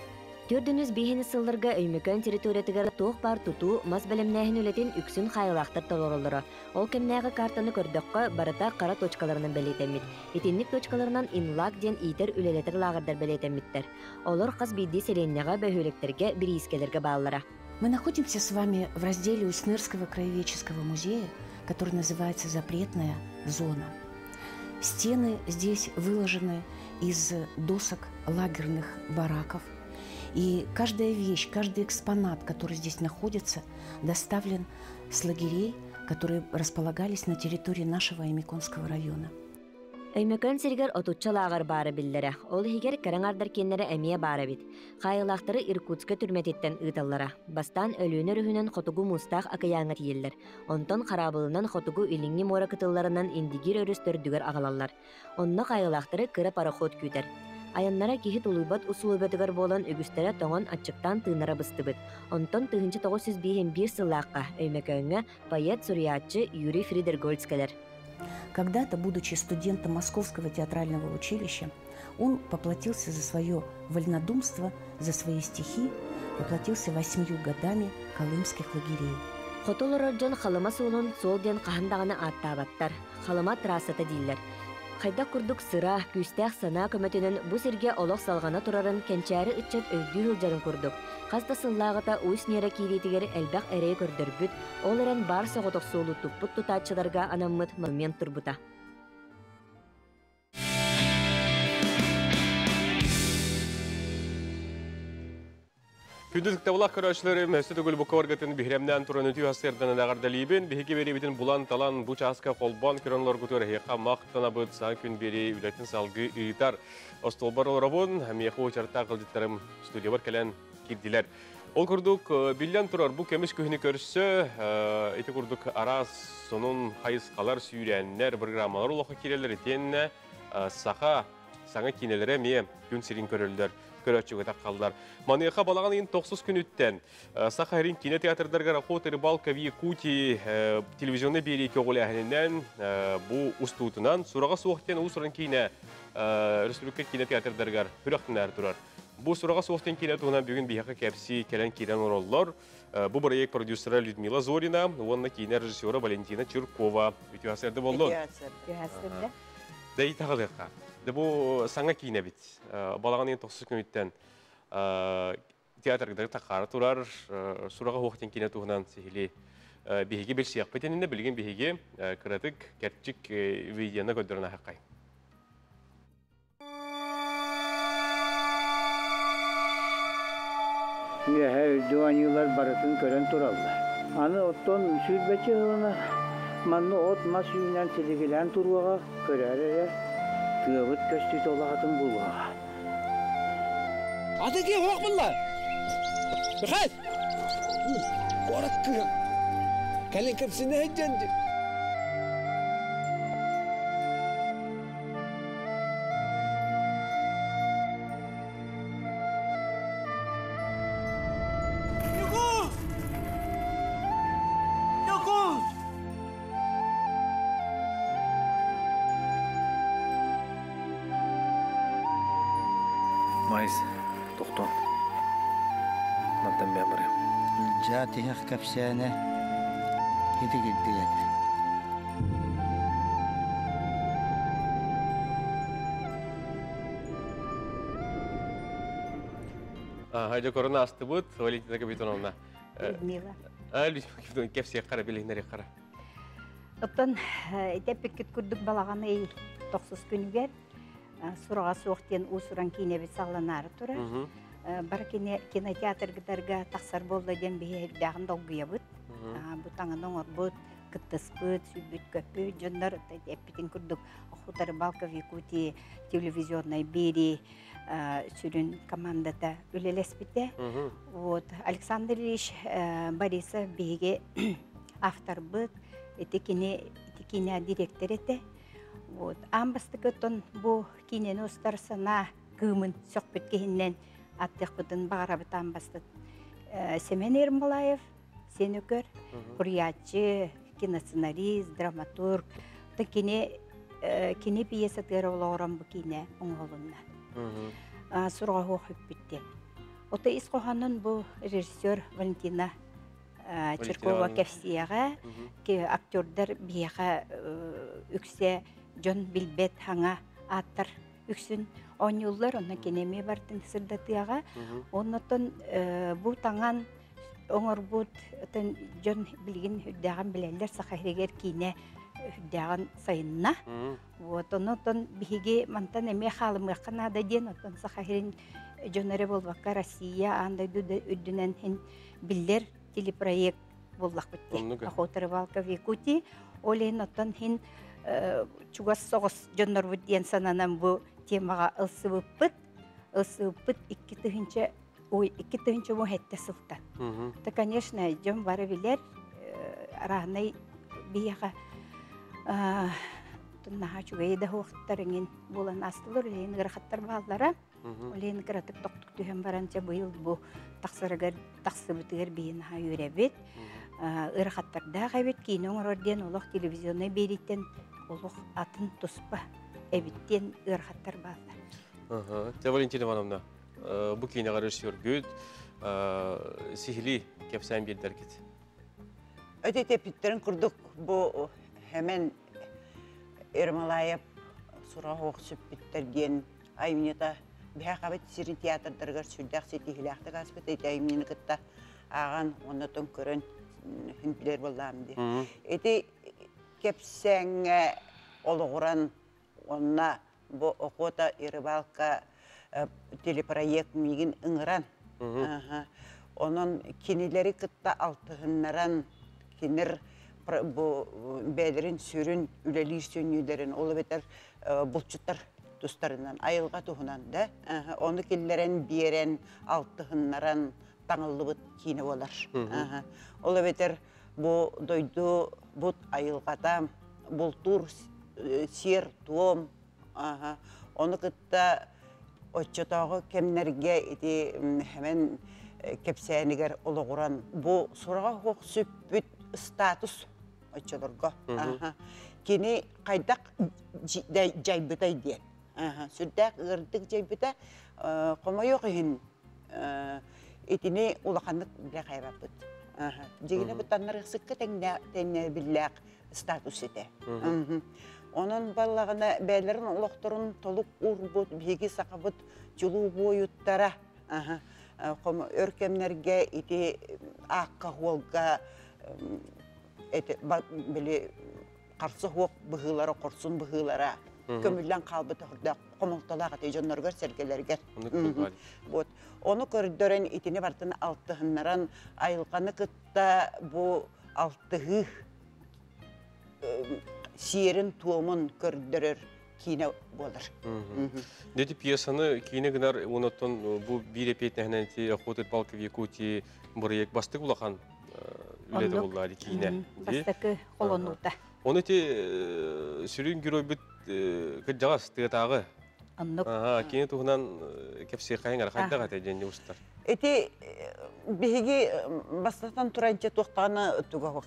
Төрдүнүс биһини сылларга Өймөкөөн территориятыгар туох баар тутуу, мас бэлэмнээһин үлэтин үксүн хаайылаахтар толороллоро. Ол кэмнээҕи картаны көрдөххө, барыта хара точкаларынан бэлиэтэммит. Итинник точкаларынан Инлак диэн иитэр үлэлэтэр лааҕырдар бэлиэтэммиттэр. Олор хас биирдии сэлиэнньэҕэ, бөһүөлэктэргэ, бириискэлэргэ бааллара. Мы находимся с вами в разделе Усть-Нырского краеведческого музея, который называется «Запретная зона». Стены здесь выложены из досок лагерных бараков. И каждая вещь, каждый экспонат, который здесь находится, доставлен с лагерей, которые располагались на территории нашего Аймеконского района. Өймөкөөн сиригэр отучча лааҕыр баара биллэрэ. Ол иһигэр кэрэҥ киэннэрэ эмиэ баар эбит. Хаайыылаахтары Иркутскай түрмэтиттэн ыыталлара. Бастаан Өлүөнэ өрүһүнэн Хотугу Муустаах акыйааҥҥа тиийэллэр. Онтон хараабылынан Хотугу Илиҥҥи муора кытылларынан Индигир өрүс төрдүгэр аҕалаллар. Онно хаайыылаахтары кыра пароход күүтэр. Айаннара киһи тулуйбат усулуобуйатыгар буолан үгүстэрэ тоҥон аччыктаан тыыннара быстыбыт. Онтон 1951 сыллаахха Өймөкөөҥҥө поэт, суруйааччы Юрий Фридергольц кэлэр. Когда-то, будучи студентом Московского театрального училища, он поплатился за свое вольнодумство, за свои стихи, поплатился 8 годами колымских лагерей. Хоту олорор дьон Халыма суолун суол диэн хаһан даҕаны ааттаабаттар. Халыма трассата дииллэр. Хайдах курдук сыра, күүстээх санаа көмөтүнэн бу сиргэ олох салҕана турарын кэнчээри ыччат өйдүү сылдьарын курдук. Хас да сыллааҕыта Усть Нера киириитигэр элбэх эрэйи көрдөрбүт, ол эрэн баар соҕотох суолу туппут тутааччыларга анаммыт монумент турбута. Күндү ытыктабыллаах көрөөччүлэрим, өссө төгүл бу кыбаргытын биһирэмнээн туран үтүө сарсыарданан эҕэрдэлиибин. Биһиги биэриибитин булан-талан бу чааска холбоон көрөн олоргутугар эһиэхэ махтанабыт. Саҥа күн биэрии үлэтин салгыы ыытар. Остуолбар олоробун, миэхэ уочараттаах ыалдьыттарым студиябар кэлэн киирдилэр. Ол курдук, биллэн турар, бу көмүс күһүнү көрсө, ити курдук араас сонун хайысхалар, сүүрээннэр, программалар олоххо киирэллэр итиэннэ саха саҥа киинэлэрэ эмиэ күн сирин көрөллөр, көрөөччүгэ таххаллар. Маныаха балаҕан ыйын тохсус күнүттэн Саха сирин киинэ театрдарыгар Охота рыбалка в Якутии телевизионный биэрии көҕүлээһининэн бу устуутунан Сураҕа суох диэн уус-уран киинэ республика киинэ театрдарыгар күрэхтэнээр турар. Бу Сураҕа суох диэн киинэ туһунан бүгүн биһиэхэ кэпсии кэлэн киирэн олороллор. Бу проект продюсера Людмила Зорина уонна киинэ режиссера Валентина Чиркова. Үтүө сарсыарда боллун. Үтүө сарсыарда. Дэй таҕылыахха. Дэ бу саҥа киинэбит. Балаҕан ыйын тохсус күнүттэн театрга тахаара турар Сураҕа суох диэн киинэ туһунан сиһилии биһиги билсиэхпит иннинэ билигин биһиги кыратык кэрчик видеоны көрдөрөн аһаххай. Үөһэ үрдүк аньыылар барытын көрөн тураллар. Аны оттон сүүрбэччэ сылына манна от-мас үүнэн силигилээн туруоҕа, көрөөр эрэ, тыабыт көстүүтэ улаҕатын булуоҕа. Аты киһи суох булла. Михаил! Куорат кыыһа. Кэлин кэпсинэ сылдьан Маайыс, тохтоон. Мантан бэйэм барыам. Ылдьаа тиһэх кэпсээнэ ити кирдик этэ. Хайда көрөн астыбыт Валентина Капитоновна. Людмила. Людмила Капитоновна кэпсиэх хара билиһиннэриэх хара. Оттон итеппиккит курдук балаҕан ый тохсус күнүгэр сураҕа суох диэн уус-уран киинэбит саҕаланаары турар. Бары кинотеатрдарга тахсар буолла диэн биһи эрдээҕин долгуйабыт. Бу таҥаны оҥорбут, кыттыспыт, сүлбүт-көппүт дьоннор эппитин курдук Охота рыбалка в Якутии телевизионной биэрии сүрүн командата үлэлэспитэ. Вот Александр Ильич Борисов биһиги авторбыт, ити кини ити киинэ директор этэ. Вот аан бастакы бу киинэни устар санаа кыымын сөхпүт киһиннэн аттыахпытын баҕарабыт аан бастыт Семен Ермолаев, сен өкөр, суруйааччы, киносценарист, драматург. Кини кини пьесатыгар олоҕуран бу киинэ оҥоһулунна. Сураҕа суох үппүттэн. Ото ис хоһоонун бу режиссер Валентина Чиркова кэпсиэҕэ, актердар биһиэхэ үксэ дьон билбэт хаҥа ааттар үксүн оонньууллар, онно кини эмиэ бартын сырдатыаҕа. Оннотон бу таҥан оҥорбут дьон билигин үрдээҕин билэллэр, Саха сиригэр киинэ үрдээҕин сайынна. Вот, онон биһиги мантан эмиэ хаалымыахха наада диэн, оттон Саха сирин дьон эрэ буолбакка, Россия аан дойду үрдүнэн биллэр телепроект буоллахпыт дии. Охота рыбалка в Якутии. Ол иһин оттон хин чугас соҕус дьоннорбут диэн сананан бу темаҕа ылсыбыппыт. Ылсыбыппыт 2000 ой 2017 сылтан. Это, конечно, дьон бары билэр араанай биһиэхэ наһаа үчүгэй да суохтар иҥин буолан астылар, үлэһин ыарахаттар бааллара. Олен кыратык тохтук түһэн баран чэ быйыл бу тахсарыгар тахсыбытыгар биһи наһаа үөрэбит. Ыарахаттардаах эбит киинэ оҥорор диэн олох телевизионнай биэрииттэн олох атын туспа эбит диэн ыарахаттар бааллар. Те Валентина Ивановна, бу киинэҕэ режиссергүт сиһилии кэпсээн биэрдэргит. Өтө теппиттерин курдук бу Хэмэн Ермолаев сураҕа сүппүттэр диэн айымньыта биһиэхэбит сирин театрдарыгар сүрдээх ситиһиилээхтик ааспыт ити айымньыны кытта ааҕан уонна көрөн билэр буоллаам дии. Ити кэпсээҥҥэ олоҕуран уонна бу Охота и рыбалка телепроект миигин ыҥыран онон кинилэри кытта алтыһыннаран кинилэр бу бэйэлэрин сүрүн үлэлиир сүнньүүлэрин ол эбэтэр булчуттар тустарынан айылҕа туһунан да ону киллэрэн биэрэн алтыһыннаран таҥыллыбыт киинэ буолар. Ол эбэтэр бу дойду бут айылҕата бултуур сиэр-туом ону кытта оччотооҕу кэмнэргэ ити хэмэн кэпсээнигэр олоҕуран бу сураҕа суох сүппүт статус оччолорго кини хайдах дьайбытай диэн сүрдээх ыардык дьайбыта хомойуох иһин итини улаханнык билэ хайбаппыт дьигинэ бутаннарыахсыкка тэҥнэбиллээх статус этэ онон баллаҕына бэйэлэрин олохторун толук уурбут биһиги сахабыт чулуу буойуттара өр кэмнэргэ ити аакка хуолга били харса суох быһыылара, хорсун быһыылара көмүллэн хаалбыт хомолтолоох эти дьонноругар сэргэлэригэр. Вот. Ону көрдөрөн итини бартын алтыһыннаран айылҕаны кытта бу алтыһыы сиэрин туомун көрдөрөр киинэ буолар. Дети пьесаны киинэ гынар онотон бу биир эпиэтинэһинэн ити Охота рыбалка в Якутии бырайыак бастык улахан үлэтэ буолла киинэ. Бастакы холонуута. Оны ити сүрүн геройбут кырдьаҕас тыатааҕы. Оннук. Кини туһунан кэпсиэххайын ара хайдах этэ диэн устар. Ити биһиги бастатан туран туохтаҕына туга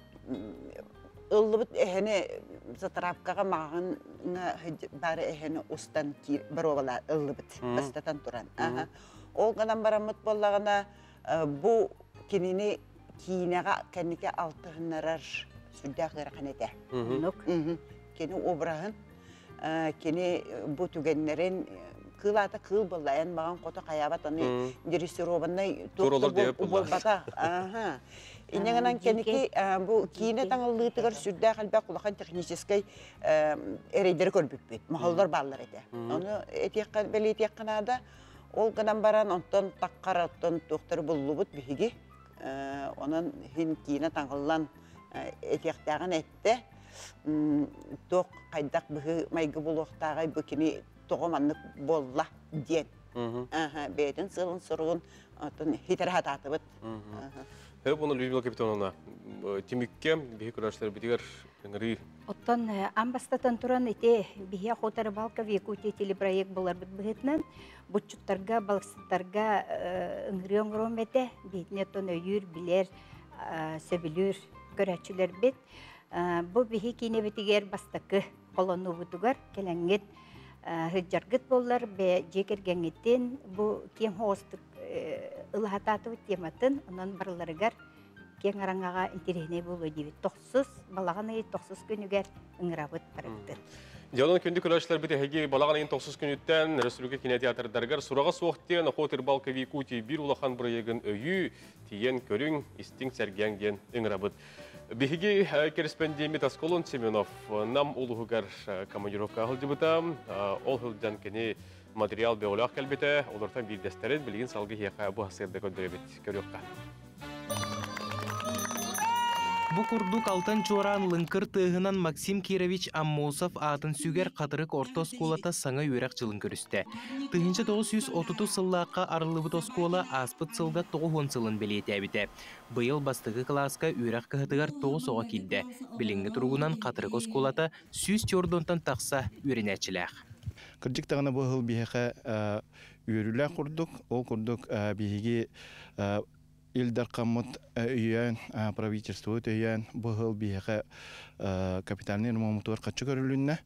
ыллыбыт эһэни Затравкаҕа маҕаҥҥа бары эһэни устан боруобала ыллыбыт бастатан туран. Ол гынан бараммыт буоллаҕына, бу кинини киинэҕэ кэнники алтыһыннарар сүрдээх ыарахан этэ. Кини обраһын, кини бу түгэннэрин кыыл аата кыыл буолла, эн маҕан хото хайаабат, аны дрессированный буолбата. Инньэ гынан кэнники бу киинэ таҥыллыытыгар сүрдээх элбэх улахан техническэй эрэйдэри көрбүппүт. Моһоллор бааллар этэ. Ону этиэххэ, бэлиэтиэххэ наада. Ол гынан баран онтон таххар оттон туохтары буллубут биһиги. Онон хин киинэ таҥыллан этиэхтээҕин эттэ. Туох хайдах быһыы майгы булуохтааҕай бу кини тоҕо маннык буолла диэн. Бэйэтин сыалын-соругун оттон хитэрэ хатаатыбыт. Хөп оны Людмила Капитоновна, тимикке биһи көрөөччүлэрбитигэр ыҥырыы. Оттон ан бастатан туран ити биһи охота рыбалка в Якутии телепроект буларбыт быһыытынан бутчуттарга, балыксыттарга ыҥырыы оҥоруом этэ. Биһитини оттон өйүүр, билэр, сөбүлүүр көрөөччүлэрбит. Бу биһи киинэбитигэр бастакы холонуубутугар кэлэҥҥит сылдьаргыт буоллар, дьиэ кэргэҥҥитин бу киэҥ соҕустук ылаһатаатыбыт тематын, онон барыларыгар киэҥ араҥаҕа интэриэһинэй буолуо диибит. Тохсус, балаҕан ыйы тохсус күнүгэр ыҥырабыт барыбытын. Дьонун күндү көрөөччүлэрбит эһиги балаҕан ыйын тохсус күнүттэн республика кинотеатрдарыгар сураҕа суох диэн Охот рыбалка в Якутии биир улахан бырайыагын өйүү, тиийэн көрүҥ, истиҥ сэргээҥ диэн ыҥырабыт. Биһиги кэрэспэндиэммит Асколон Семенов Нам улууһугар командировка сылдьыбыта. Ол сылдьан кини материал бөҕөлөөх кэлбитэ. Олортон биирдэстэрин билигин салгыы иһиэхэ бу сырда көрдөрөбүт. Көрүөххэ. Бу курдук алтан чуораан лыҥкыр тыаһынан Максим Кирович Аммосов аатын сүгэр Хатырык орто оскуолата саҥа үөрэх дьылын көрүстэ. 1930 сыллаахха арыллыбыт оскуола ааспыт сылга 90 сылын бэлиэтээбитэ. Быйыл бастакы кылааска үөрэх кыһатыгар 9 оҕо киирдэ. Билиҥҥи туругунан Хатырык оскуолата 104 тахса үөрэнээччилээх. Кырдьык даҕаны бу сыл биһиэхэ үөрүүлээх курдук, ол курдук биһиги Ил Дархаммыт өйөөн, правительствобыт өйөөн бу сыл биһиэхэ капитальный ремонтугар хаччы көрүлүннэ.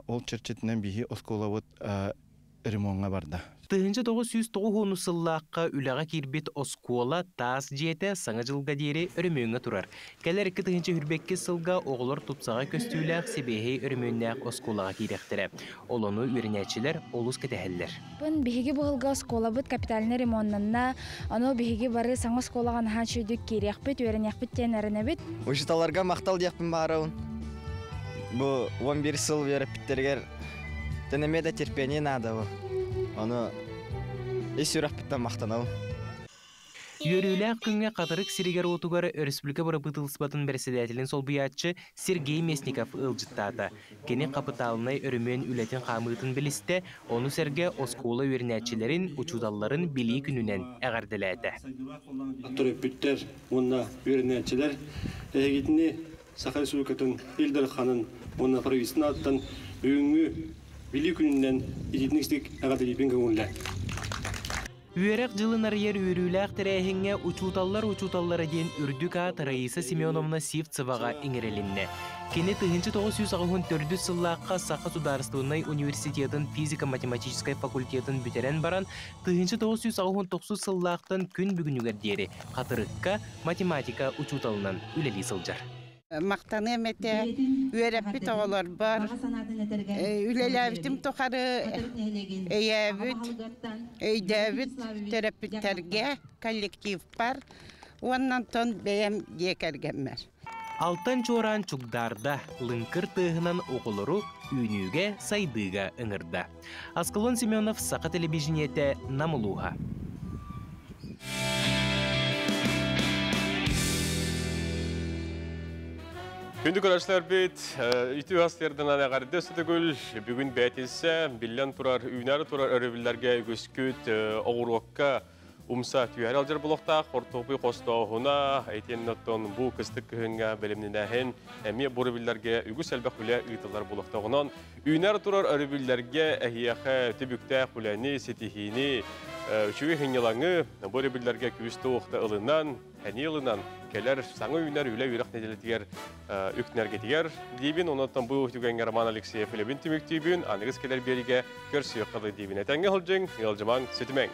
Ол чэрчитинэн биһи оскуолабыт ремоҥҥа барда. 1990 сыллаахха үлэҕэ киирбит оскуола таас дьиэтэ Саҥа дьылга диэри өрөмүөҥҥэ турар. Кэлэр 2022 сылга оҕолор тупсаҕай көстүүлээх сибиэһэй өрөмүөннээх оскуолаҕа киириэхтэрэ. Ол ону үөрэнээччилэр олус кэтэһэллэр. Биһиги бу сылга оскуолабыт капитальнай ремоннанна. Ону биһиги бары саҥа оскуолаҕа наһаа үчүгэйдик киириэхпит, үөрэниэхпит диэн эрэнэбит. Учууталларга махтал диэхпин баҕарабын. Бу 11 сыл үөрэппиттэригэр Тэн эмиэ да терпение наада бу. Ону ис сүрэхпиттэн махтанабын. Үөрүүлээх күҥҥэ Хатырык сиригэр-уотугар өрөспүүбүлүкэ бырабыыталыстыбатын бэрэссэдээтэлин солбуйааччы Сергей Местников ыалдьыттаата. Кини хапытаалынай өрөмүөн үлэтин хаамыытын билистэ, ону сэргэ оскуола үөрэнээччилэрин, учууталларын Билии күнүнэн эҕэрдэлээтэ. Төрөппүттэр уонна үөрэнээччилэр эһигитини Саха Республикатын Ил Дарханын уонна правительствотын аатыттан бүгүҥҥү Билии күнүнэн ититник эҕэрдэлиибин көҥүллэ. Үөрэх дьылын арыйар үөрүүлээх тэрээһиҥҥэ Учууталлар учууталлара диэн үрдүк аат Раиса Семеновна Сивцеваҕа иҥэрилиннэ. Кини 1984 сыллаахха Саха судаарыстыбаннай университетын физико-математическай факультетын бүтэрэн баран, 1989 сыллаахтан күн бүгүнүгэр диэри Хатырыкка математика учууталынан үлэлии сылдьар. Махтаныам этэ үөрэппит оҕолорбор, үлэлээбитим тухары өйөөбүт, өйдөөбүт төрөппүттэргэ, коллективпар уонна онтон бэйэм дьиэ кэргэммэр. Алтан чуораан чугдаарда, лыҥкыр тыаһынан оҕолору үүнүүгэ, сайдыыга ыҥырда. Аскалон Семенов, Саха телевидениетэ, Нам улууһа. Күндү көрөөччүлэрбит, үтүө ас-тиэрдэнэн эҕэрдэ сүтүгүл бүгүн бээтинсэ биллэн турар, үүнээри турар өрөбүллэргэ үгүскүт оҕуруокка умса түһэр алдьар булуохтаах хортуопуй хостооһуна, итиэннэ оттон бу кыстык кыһыҥҥа бэлэмнэнээһин эмиэ бу өрөбүллэргэ үгүс элбэх үлэ ыытыллар буолуохтааҕынан үүнэр турар өрөбүллэргэ эһиэхэ түбүктээх үлэни, ситиһиини, үчүгэй сынньалаҥы бу өрөбүллэргэ күүс-туохта ылынан, Эни ылынан кэлэр саҥа үүнэр үлэ үөрэх нэдиэлэтигэр үктэнэргитигэр диибин. Онон бу түгэҥҥэ Роман Алексеев үлэбин түмүктүүбүн. Аныгыс кэлэр биэригэ көрсүөххэ дылы диибин. Этэҥҥэ сылдьыҥ, ыалдьымаҥ, сүтүмэҥ.